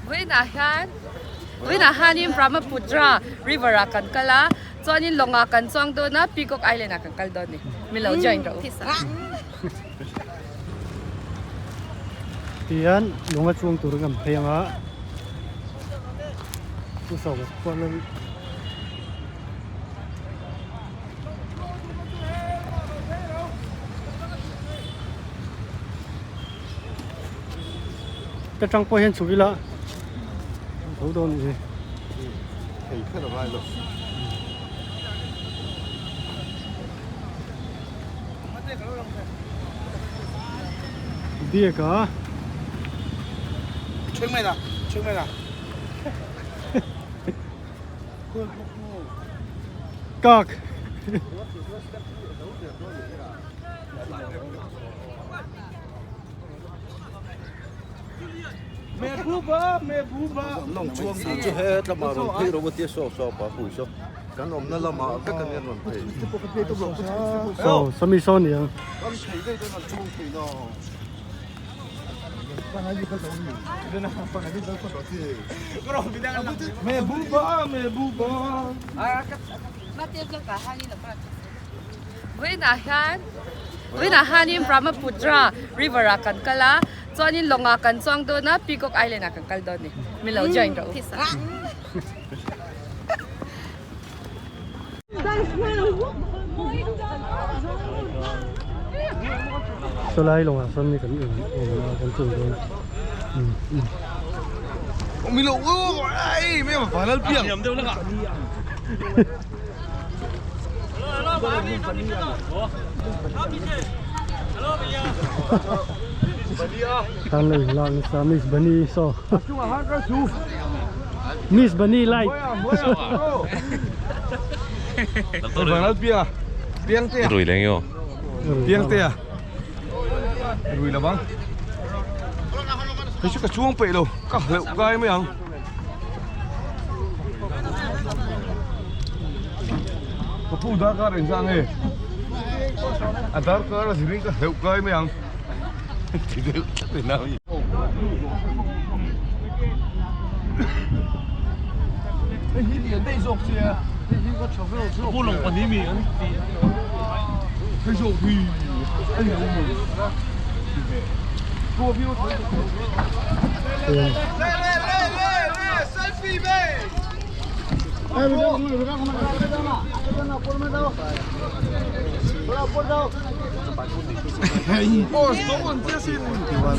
Vawiinah hian Vawiinah hianin Brahmaputra river ah kan kal a, chuanin lawngah kan chuang dawn a, Peacock Island ah kan kal dawn a ni. Min lo join rawh u. Tihian lung a chuang turin kan phei ang a, chu sawm pawh la Ka tang pawh hian chhuk ila tho dawn ni thei kher a ngai lo. Biak a. Chheng mai la, chheng mai la. Kak. Lawng chuang tur chu he tlama rawn phei rawh tia saw saw pa pui saw kan awmna lamah vek ania rawn phei saw sawmi saw ni ang kan phei daih dawn an chuang thei lo Vawiinah hian Vawiinah hianin Brahmaputra river ah kan kal a, chuanin lawngah kan chuang dawn a, Peacock Island ah kan kal dawn a ni. Min lo join rawh u. Sawlai lawngah sawn mi kan in awm a kan chuang dawn. Tan lo in lak nasa Miss Bunny saw Miss Bunny like Rui leng yo. Piangtea Rui lo vang Hei chu ka chuang peih lo ka hleuh kai mai ang. Ka pu darkar engzah nge? A darkar a zirin ka hleuh kai mai ang. Ti deuh tlat in a. Hei hi lian daih zawk che a. Hei hi ka tha vel zawk. Pu lawng pahnih mi an ti. Hei zawk hi a ni lo maw?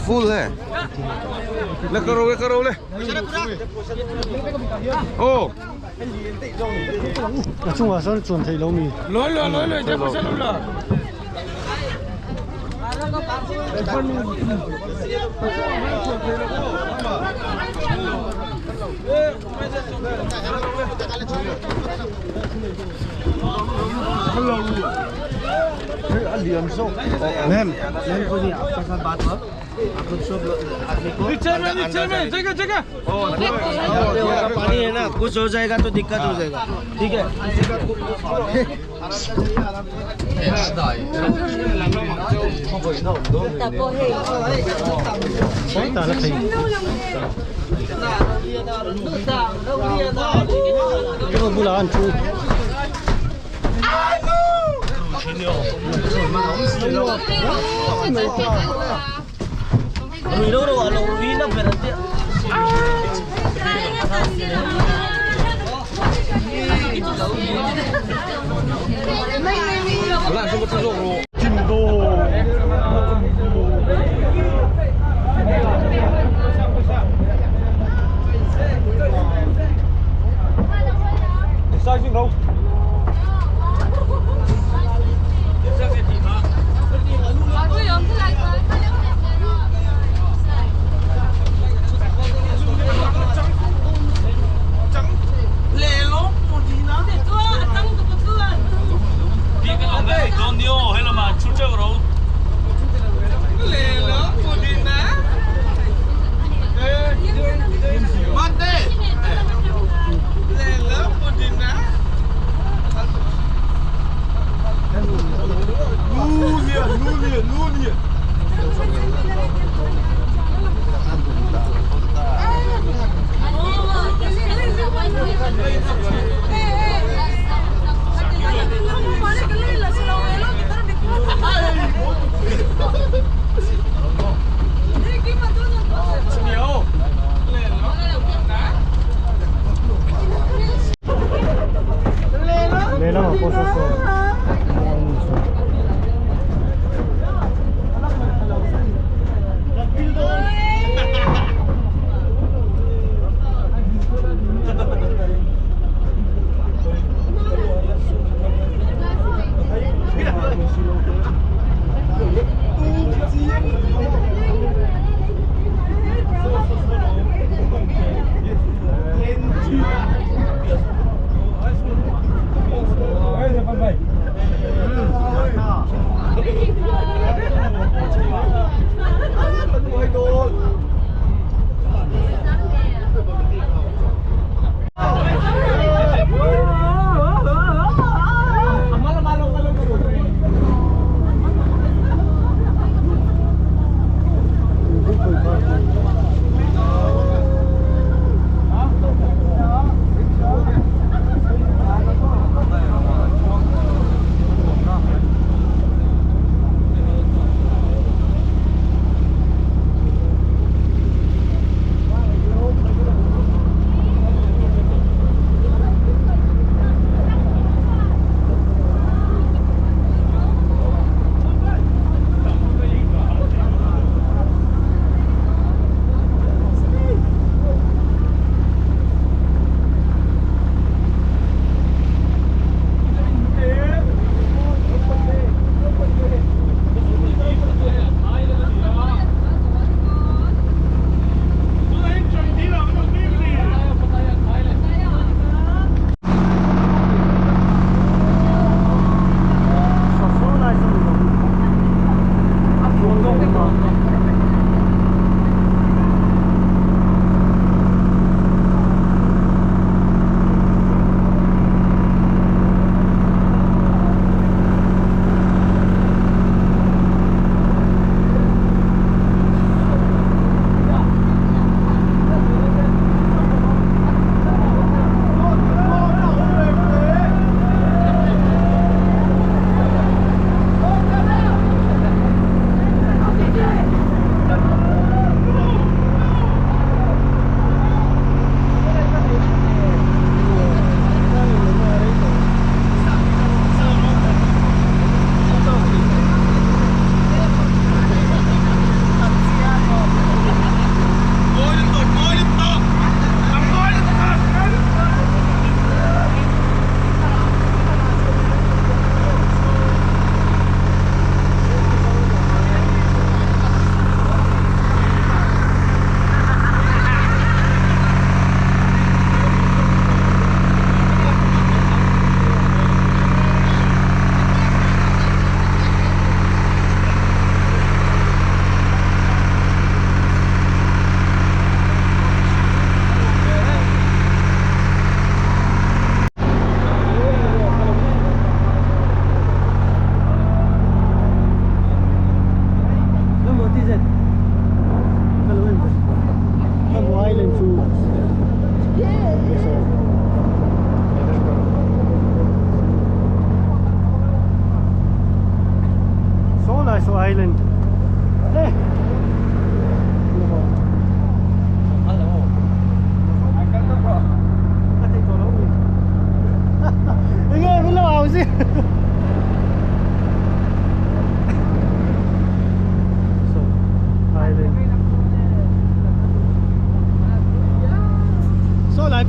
Full e le ka ro le ka ro le oh A chungah sawn chuan theih lo mi. पानी है ना कुछ हो जाएगा तो दिक्कत हो जाएगा ठीक है Ta la thei. Cái bulah an thu.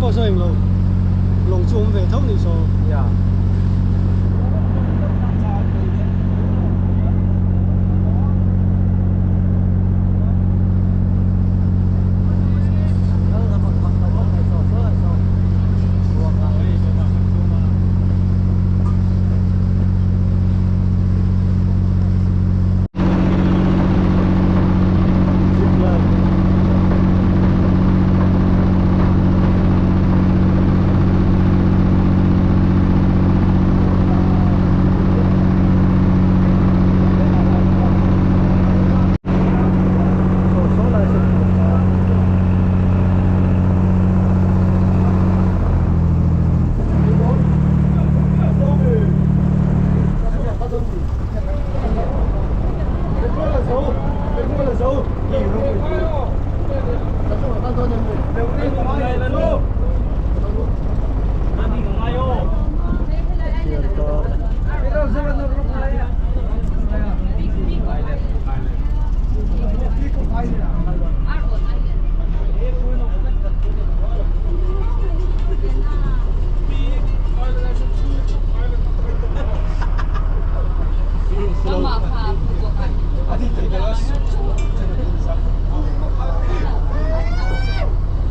pawh saw englo lawng chu awm ve tho ni saw.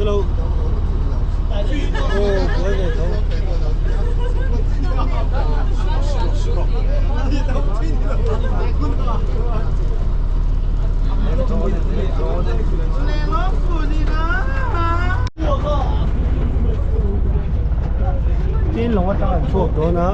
Hello. Oh, buai ve tho. Tin lawng atang an chhuak dawn a.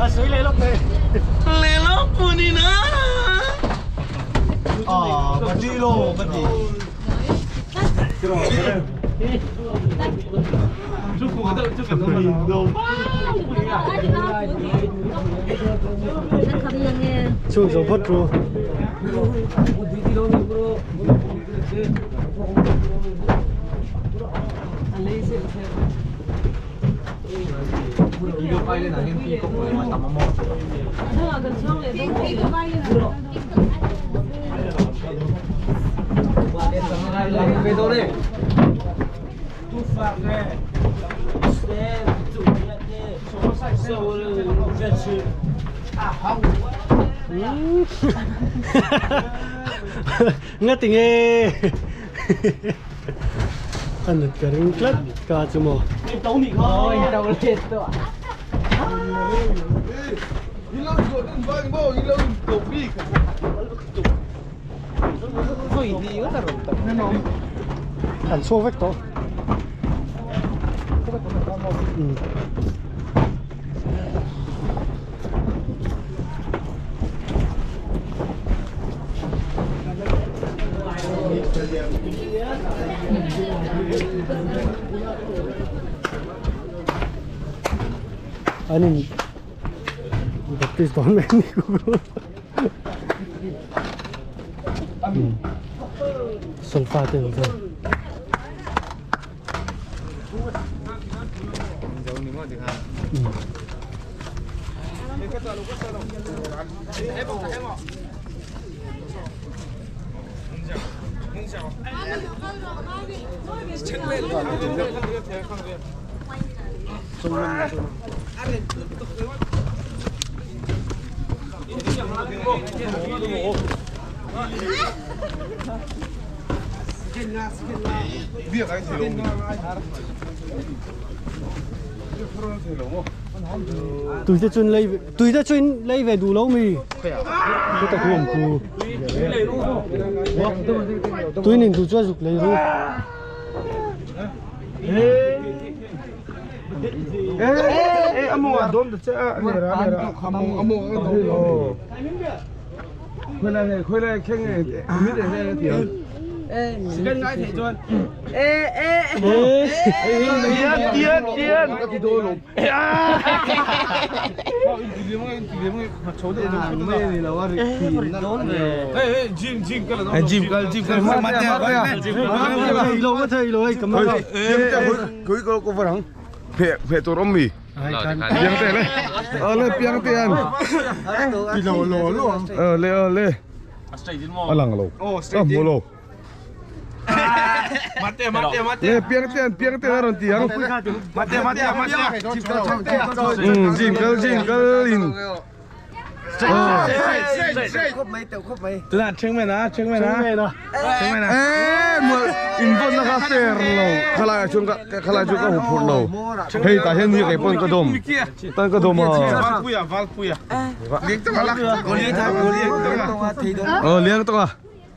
A sawi leh lawk mai. Chhung zo phawt ru. Nga tinge a nut ka ring tlat ka chu maw. An chhuak vek tawh. An in baptist dawn mai ni ku solfa te awm chuan. Tui te chun lei tui te chun lei ve duh lo mi ku ta ku om ku tui nin duh chuan zuk lei ru. Gym kal gym kal Thei lo ka thei lo hei camera. Khui ko ko varang. Phe phe tur om mi. Piang te le. Ờ le piang te an. Lo lo lo. Ờ le ờ le. A lang lo. A mu lo. Mate mate mate. Le piang te an piang te ron ti ang. Mate mate mate. Ừ gym kal gym kal in. Tuna cheng me na cheng me na. Cheng na. Cheng me na. Ê mà in von na ka fair lo. Khala chung ka khala chung ka hu phur lo. Hei ta hian ni kai pon ka dom. Tan ka dom a. Valpuia Valpuia. Liang tong lak. Ờ liang tong à.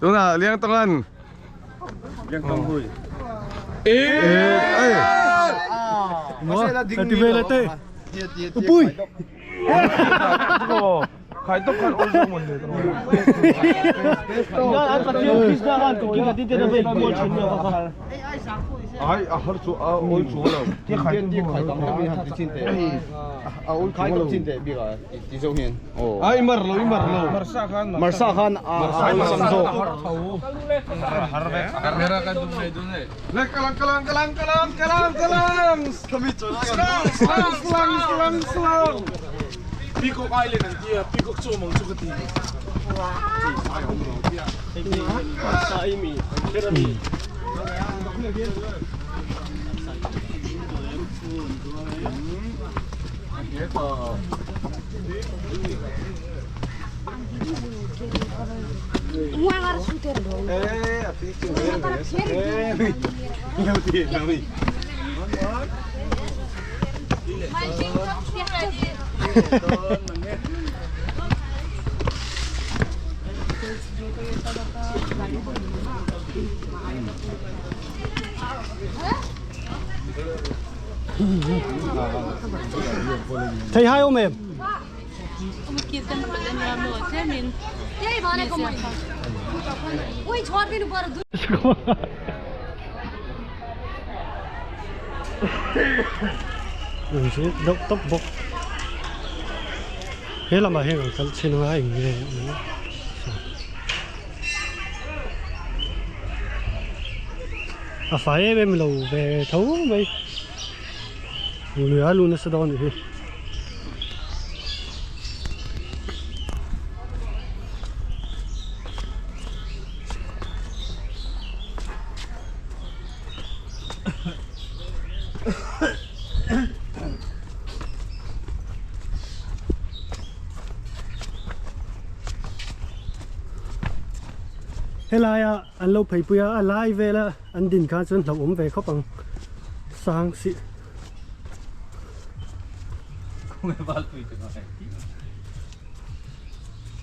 Đúng là liang tong ăn. Liang tong hui. Ê ê. Mo. Ti ve le te. Pui. Khai tok khan ol jong mon de. Ai a har chu a ol chu lo. Ti khai ti khai tong bi han ti chin te. A ol Khai tok chin te bi ga ti zo hian. Ai mar lo mar lo. Marsa khan Marsa khan a ol sam zo. Le kalang kalang kalang kalang kalang kalang. Slang slang slang slang slang. Peacock Island an tia Peacock chu mong chu ka ti. Thei hai om em. उही छोडिदिनु पर्यो। Ừ số dốc tốc bốc. Thế là mà hiện ở trên nó ảnh như này. À phải em lâu về thấu mấy. Lửa luôn nó sẽ đón đi. Helai a an lo phei puia a lai vela an din kha chuan hlo awm ve khawp ang sang si.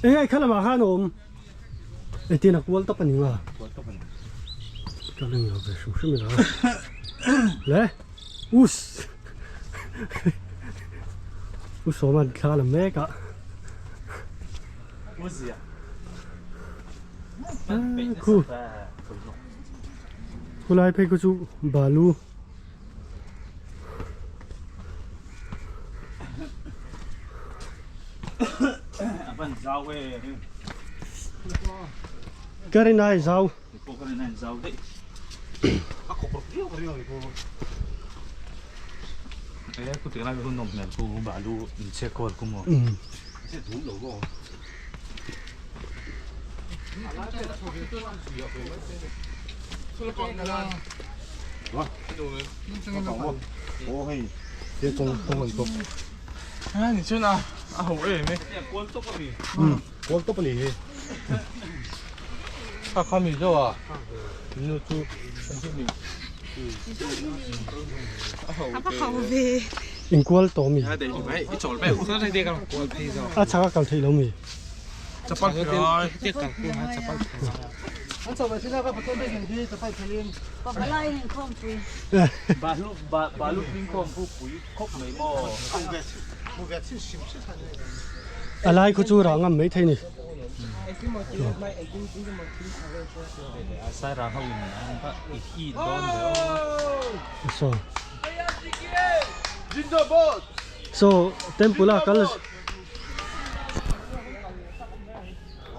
Eng ai khalama khan awm engtin a kual tawp ani nga ka lang lo ve hrim hrim ila le us us awm an thla la mek a. Khu khu lai phei khu chu balu Karinai zau. In kual to mi. A chaka kal thei lo mi. A lai khu chu ra ngam mai thei ni. So. So temple a kal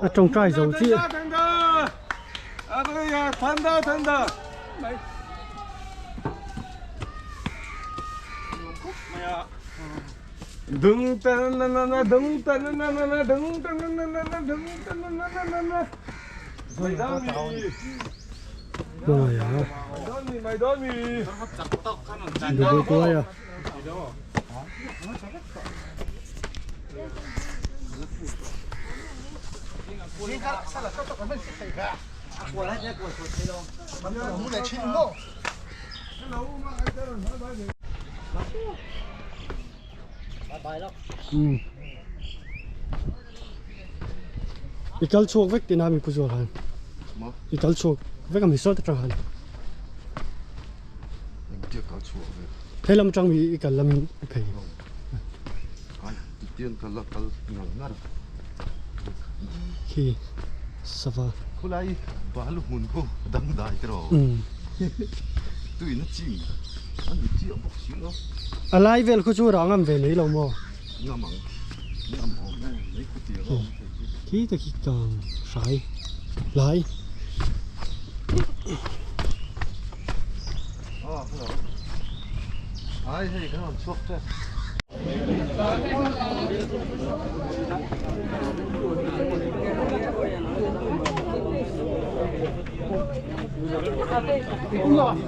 A tawngtai zo chiah. Hmangaih a. I kal chhuak vek tina mi pu zual han i kal chhuak vek a mi sawi ta tang han He lam atang hi i kal lamin i phei. Khi sava. Khulai balu hmun khu dangdai te rawh. Tuina ching an ni chiah bawk si lo. A lai vel khu chu rang am ve mai lo maw? Ngam ang. Ngam awm e mai khu tiang a awm thei chu. Khi te khi kang hrai lai.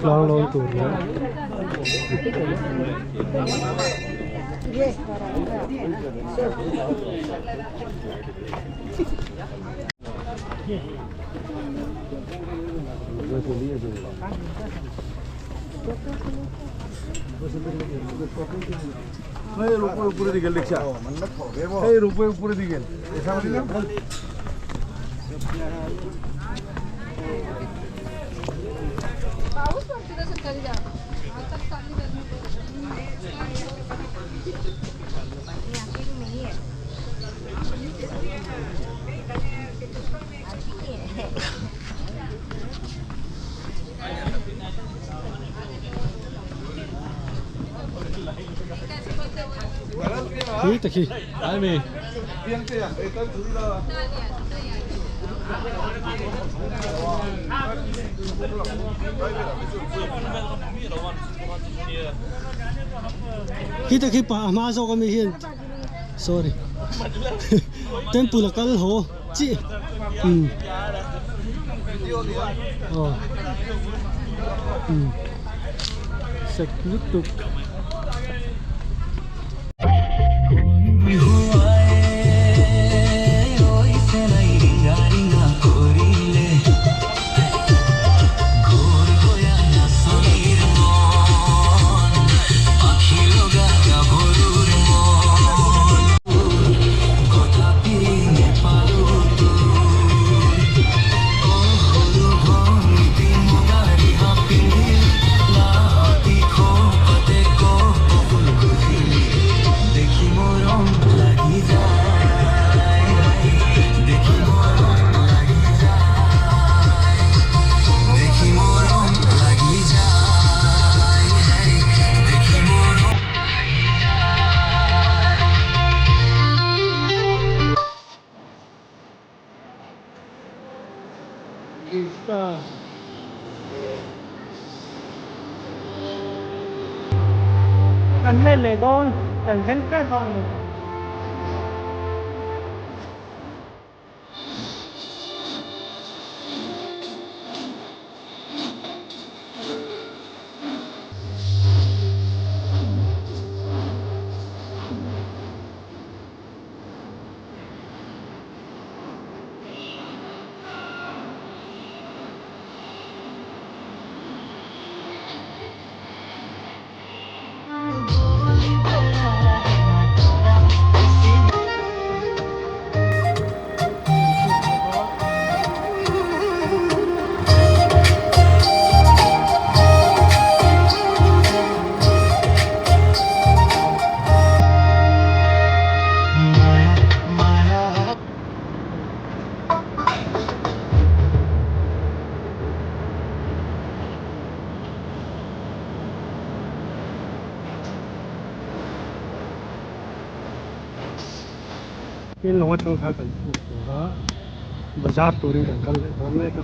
Tlang lawn tur leh Khi ta khi. Khi ta khi pa hma zawk ami hian sorry temple a kal haw chi um aw um sek lutuk. Kan let leh dawn, kan thleng tep a ni. Tin lawng atang kha kan chhuk tur a. Bazar turin kan kal leh dawn mek a.